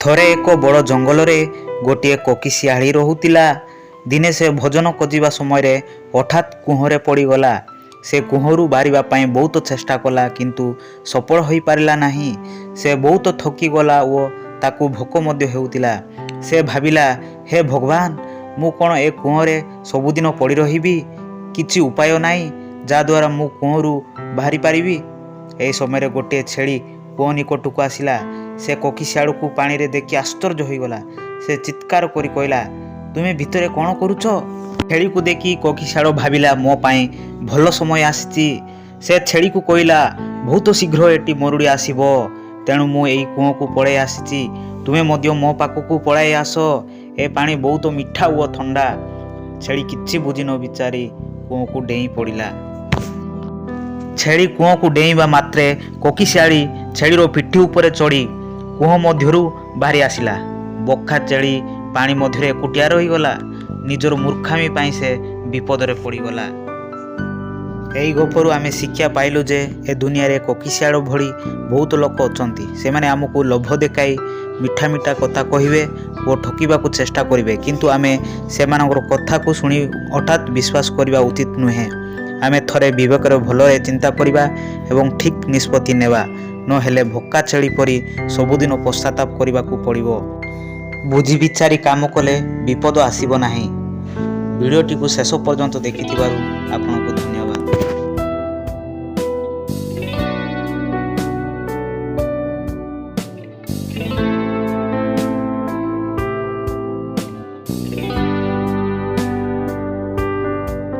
ଥରେ ଏକ ବଡ଼ ଜଙ୍ଗଲରେ ଗୋଟିଏ କୋକିଶିଆଳି ରହୁଥିଲା। ଦିନେ ସେ ଭୋଜନ ଖୋଜିବା ସମୟରେ ହଠାତ୍ କୁହରେ ପଡ଼ିଗଲା। ସେ କୁହରୁ ବାହାରିବା ପାଇଁ ବହୁତ ଚେଷ୍ଟା କଲା, କିନ୍ତୁ ସଫଳ ହୋଇପାରିଲା ନାହିଁ। ସେ ବହୁତ ଥକିଗଲା ଓ ତାକୁ ଭୋକ ମଧ୍ୟ ହେଉଥିଲା। ସେ ଭାବିଲା, ହେ ଭଗବାନ, ମୁଁ କ'ଣ ଏ କୂଅରେ ସବୁଦିନ ପଡ଼ି ରହିବି? କିଛି ଉପାୟ ନାହିଁ ଯାହାଦ୍ୱାରା ମୁଁ କୂଅରୁ ବାହାରି ପାରିବି? ଏହି ସମୟରେ ଗୋଟିଏ ଛେଳି କୂଅ ନିକଟକୁ ଆସିଲା। ସେ କୋକିଶିଆଳକୁ ପାଣିରେ ଦେଖି ଆଶ୍ଚର୍ଯ୍ୟ ହୋଇଗଲା। ସେ ଚିତ୍କାର କରି କହିଲା, ତୁମେ ଭିତରେ କ'ଣ କରୁଛ? ଛେଳିକୁ ଦେଖି କୋକିଶିଆଳ ଭାବିଲା, ମୋ ପାଇଁ ଭଲ ସମୟ ଆସିଛି। ସେ ଛେଳିକୁ କହିଲା, ବହୁତ ଶୀଘ୍ର ଏଠି ମରୁଡ଼ି ଆସିବ, ତେଣୁ ମୁଁ ଏଇ କୂଅକୁ ପଳାଇ ଆସିଛି। ତୁମେ ମଧ୍ୟ ମୋ ପାଖକୁ ପଳାଇ ଆସ। ଏ ପାଣି ବହୁତ ମିଠା ଓ ଥଣ୍ଡା। ଛେଳି କିଛି ବୁଝି ନ ବିଚାରି କୂଅକୁ ଡେଇଁ ପଡ଼ିଲା। ଛେଳି କୂଅକୁ ଡେଇଁବା ମାତ୍ରେ କୋକିଶିଆଳି ଛେଳିର ପିଠି ଉପରେ ଚଢ଼ି କୂଅ ମଧ୍ୟରୁ ବାହାରି ଆସିଲା। ବୋକା ଛେଳି ପାଣି ମଧ୍ୟରେ ଏକୁଟିଆ ରହିଗଲା। ନିଜର ମୂର୍ଖାମି ପାଇଁ ସେ ବିପଦରେ ପଡ଼ିଗଲା। ଏହି ଗପରୁ ଆମେ ଶିକ୍ଷା ପାଇଲୁ ଯେ ଏ ଦୁନିଆରେ କୋକିଶିଆଳ ଭଳି ବହୁତ ଲୋକ ଅଛନ୍ତି। ସେମାନେ ଆମକୁ ଲୋଭ ଦେଖାଇ ମିଠା ମିଠା କଥା କହିବେ ଓ ଠକିବାକୁ ଚେଷ୍ଟା କରିବେ, କିନ୍ତୁ ଆମେ ସେମାନଙ୍କର କଥାକୁ ଶୁଣି ହଠାତ୍ ବିଶ୍ୱାସ କରିବା ଉଚିତ ନୁହେଁ। ଆମେ ଥରେ ବିବେକରେ ଭଲରେ ଚିନ୍ତା କରିବା ଏବଂ ଠିକ୍ ନିଷ୍ପତ୍ତି ନେବା, ନହେଲେ ବୋକା ଛେଳି ପରି ସବୁଦିନ ପଶ୍ଚାତାପ କରିବାକୁ ପଡ଼ିବ। ବୁଝି ବିଚାରି କାମ କଲେ ବିପଦ ଆସିବ ନାହିଁ। ଭିଡ଼ିଓଟିକୁ ଶେଷ ପର୍ଯ୍ୟନ୍ତ ଦେଖିଥିବାରୁ ଆପଣଙ୍କୁ ଧନ୍ୟବାଦ।